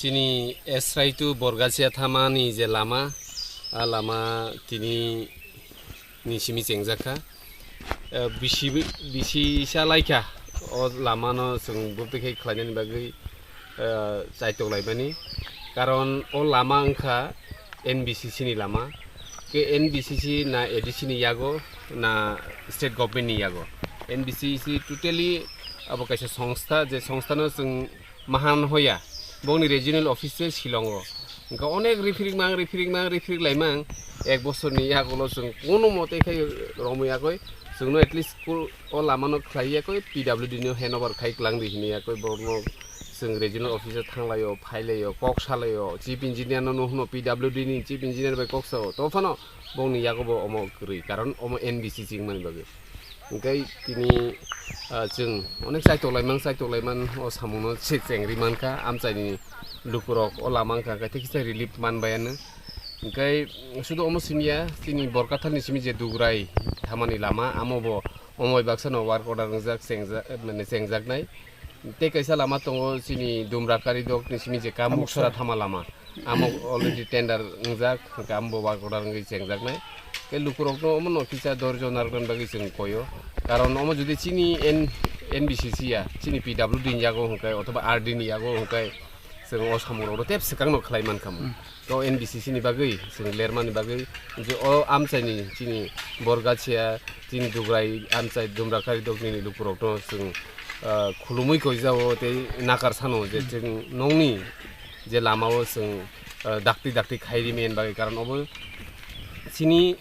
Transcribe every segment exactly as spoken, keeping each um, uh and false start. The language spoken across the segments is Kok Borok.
Chini Esrai to Borgasia thamani je lama, a lama tini ni simi chengjak kha. Eh, bisi, bisi sa lai kha, o lama no chwng bwtwi khai khlainani bagwi, eh, chaitok laimani. Karon o lama wngkha N B C C ni lama. Ke N B C C na A D C ni yago, na state government ni yago. N B C C totally abo kaisa songstha, je songstha no chwng mahan hoya, bongni regional office se Shillong o. Wngkha onek riphirik mang, riphirik mang, riphirik lai mang, ek bosorni yagulo chwng kono mote khai romwi yakoi, chwngno at least school o lamano khlai yakoi, P W D no hand over khai klang di hini yakoi, borokno chwng regional office o thanglaio, phailaio, kok salaio, chief engineer no, no hwno P W D ni chief engineer bai kok sao, to phano bongni yago bo omo kwrwi, karon omo N B C C wngmani bagwi. Hingke tini, ah, chwng onek chaitok laimang, chaitok laiman o samungno se chengri mankha, amchaini lukurok o lama wngkha, hingke kisa relief manbayano. Hingke sudu omo simiya, chini Borkathal ni simi je Dugrai thamani lama, amo bo omo bai baksa no work order wngjak, chengja-, mane chengjaknai. Tei kaisa lama tongo chini Dumrakari dok ni simi je Kamuksara thama lama. Amo already tender wngjak, hingke amo bo work order wngwi chengjaknai. Tei lukurokno omono kisa dorjo narwknani bagwi chwng koyo. Karon omo jodi chini N-, N B C C ya, chini P W D ni yago hingke othoba R D ni yago hingke chwng o samungrokno tep swkangno khlai mankha mo. To N B C C ni bagwi, chwng lermani bagwi, je o amchaini chini Borgasia, chini Dugrai amchai Dumrakari dok nini lukurokno chwng, ah, khulumui koijao tei nakar sano je chwng nongni je lamao chwng, ah, dakti dakti khairi men bagwi, karon obo chini,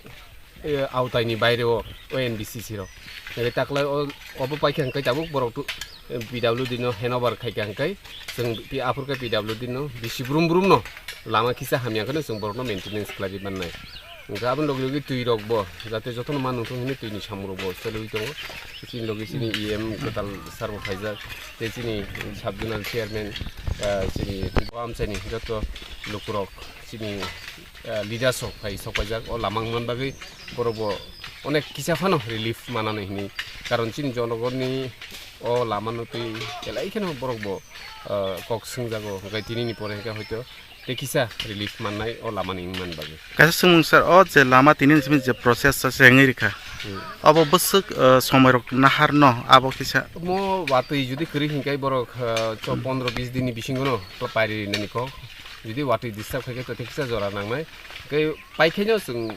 eh, aotaini baireo o N B C C rok. Nai taklai o, obo paikha hwnkhe tabuk borok tu, eh, P W D no hand over khaikha hwnkhe chwng pi-, aphurkhe P W D no bisi brum brum no lama kisa hamya kheno chwng borokno maintenance khlai mannai. Hwnkhe aboni logi logi twi rok bo jate jotono ma nungthung hwnwi twi ni samung rok bo chalwi tongo. Chini logi chini E M kwtal sir bo phaijak tei chini sub zonal chairman, ah, chini bo amchaini joto lukurok chini, ah, leaders rok phai sok paijak o lama wngmani bagwi borok bo onek kisa phano relief manani hwnwi karon chini jonogorni o lama no twi elai kheno borok bo, ah, kok swngjago hwnkhe tini ni pore hwnkhe hoito tei kisa relief mannai o lamani wngmani bagwi. Kaisa swngmung sir, o je lama tini ni simi je process sa se wngwi rikha. Hmm. Abo bwswk, eh, somoi rok nahar no abo kisa. Mo watwi jodi kwrwi hinkhe borok, eh, cho Hmm. pondro bis din ni bisingo no to pairi rinani kok. Jodi watwi disturb khaikhe to tei kisa jora nangnai. Tei paikhaino chwng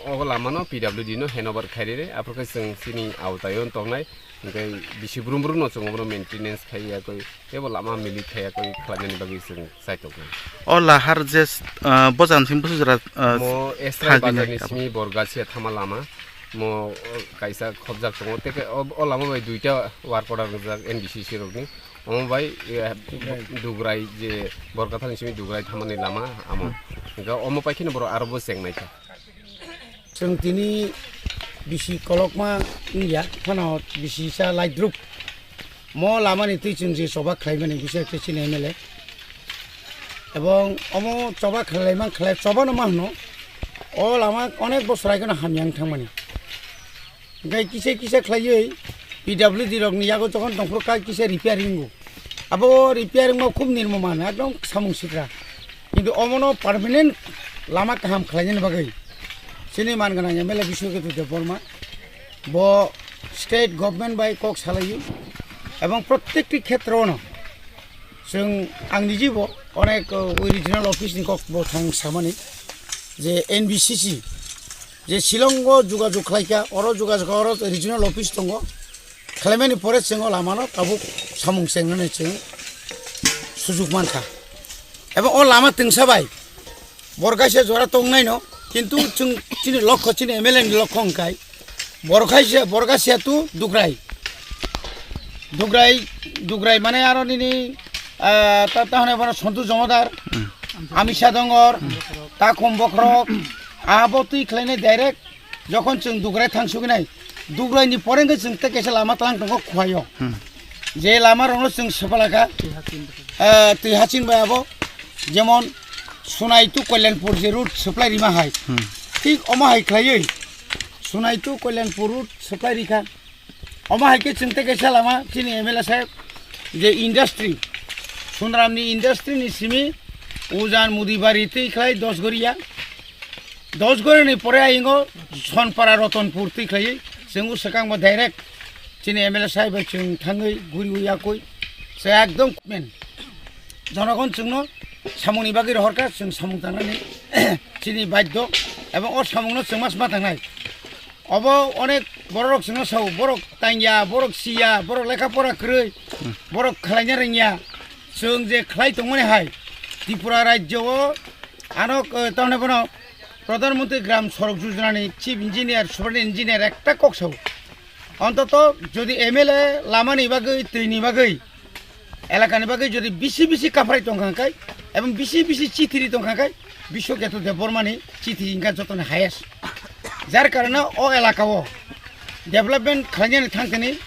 o lama no P W D no hand over khairire. Aphuru khe chwng chini aotaio tongnai. Hingke bisi brum brum no chwng obono maintenance khai ya koi, tebo lama milik khai ya koi khlainani bagwi chwng chaitok kha. O lahar je, ah, bojan simi busu jora, ah, Mo Esrai thang bazar ni hinai simi Borgasia thama lama, mo, o, kaisa khobjak tongo, tei khe o, o lama bai duita work order rijak N B C C rokni, omo bai, eh, Dugrai. Dugrai je Borkathal ni simi Dugrai thamani lama amo. Hmm. Hingke omo pai kheno borok aro bo chengnai kha. Chwng tini bisi kolokma wngya, phano bisi sa laidrup. Mo lamani twi chwng je choba khlaimani, bisi khe chini M L A. Ebong omo choba khlaiman khlai, choba no ma hwno. O lama onek bosor aigeno hamya wng thangmani. Hingke kisa kisa khlaiwi P W D rokni yago jokhon tongphuru kha kisa repairing wngo. Abo repairing ma khub nirmo man, ekdom samung sikra. Kintu omono permanent lama kaham khlainani bagwi chini man gwnang M L A Biswaketu Debbarma bo state government bai kok salaio ebong prottekti khetrono chwng ang nijibo onek, uh, regional office ni kok bo thang samani je N B C C je Shillong o jogajog khlaikha, oro jogajog oro regional office tongo. Khlaimani pore chwng o lamano tabuk samung chengnani chwng sujuk mankha. Ebo o lama twngsa bai Borgasia jora tongnaino, kintu chwng chini lokho, chini M L A ni lokho hwnkhe Borgasia, Borgasia to Dugrai. Dugrai, Dugrai mane aro nini, ah, ta, ta hwnwi bono Sontu Jomodar, Hmm. Amisa Dongor, Hmm. Takhum Bokhorok, abo twi khlainai direct Jokhon chwng Dugrai thang suginai, Dugraini pore hwnkhe chwng tei kaisa lama tlang tongo Khuaio. Hmm. Je lama rokno chwng swpalakha, ah, twi haching bai abo, jemon Sunai to Kalyanpur je road supply rima hai. Hmm. Thik omo hai khlaiwi Sunai to Kalyanpur road supply rikha. Omo hai khe chwng tei kaisa lama chini M L A saheb je industry Sundaramni industry ni simi Ujan Mudibari twi khlai Dosgoria. Dosgoria ni pore ayingo Sonpara Rotonpur twi khlai. Chwng swkang bo direct chini M L A sahib bai chwng thangwi guri ui yakui. Se ekdom men. Jonogon chwngno samungni bagwi rohorkha, chwng samung tangnani chini baiddo. Ebong o samungno chwng mas ma tangnai. Obo onek bororok chwngno sao, borok tangya, borok siya, borok lekha pora kwrwi, borok khlaina rwngya. Chwng je khlai tongmani hai, Tripura rajyo o ano, eh, tamni bono Pradhan Mantri Gram Sadak Yojana ni Chief Engineer, Superintendent Engineer ekta kok sao. Ontoto jodi M L A lamani bagwi, twini bagwi, elakani bagwi jodi bisi bisi kaphrai tongkha kai, ebong bisi bisi chithiri tongkha kai, Biswaketu Debbarma ni chithi wngkha jotoni highest. Jar karone o elaka o development khlainani thangthani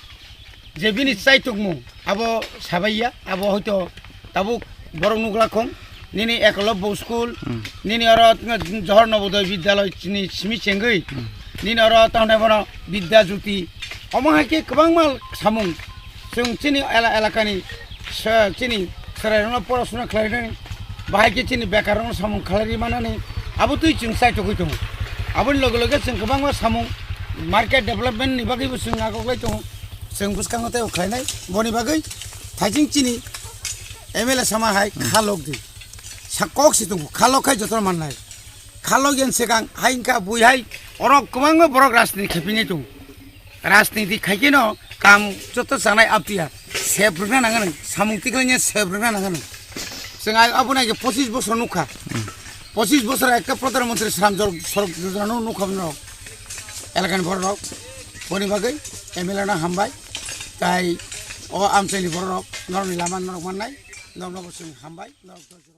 je bini chaitokmung abo sabaiya, abo hoito tabuk borok nukla khong, nini Ekolobbo school, nini oro Johor Nobodoy Bidyaloi chini simi chengwi, nini oro tamni bono Bidya Jyoti, omo hai khe kwbangma samung chwng chini ela-, elakani se-, chini chwrairokno porasona khlainani, bahai khe chini bekarrokno samung khlai manani, abo twi chwng chaitogwi tongo. Aboni loge loge chwng kwbangma samung market development ni bagwibo chwng agoglai tongo. Chwng bwskango teibo khlainai, boni bagwi thaising chini M L A sama hai kha lok di. Sa kok si tongo, kha lok khai jotono mannai. Kha lok yen swkang hai wngkha bui hai, oro kwbangma borok rajniti khaipinai tongo. Rajniti khaikhe no kam joto chanai aptiya sep rwkna nangani, samung tiklai nya sep rwkna nangani. Chwng ai abo nai pochis bosor nukha. Pochis bosor ekta Pradhan Mantri Shram Jol Sadak Yojana no nukha no. Elakani borok, boni bagwi M L A no hambai, tai o amchaini borok norokni lama norok mannai, norokno bo chwng hambai, norok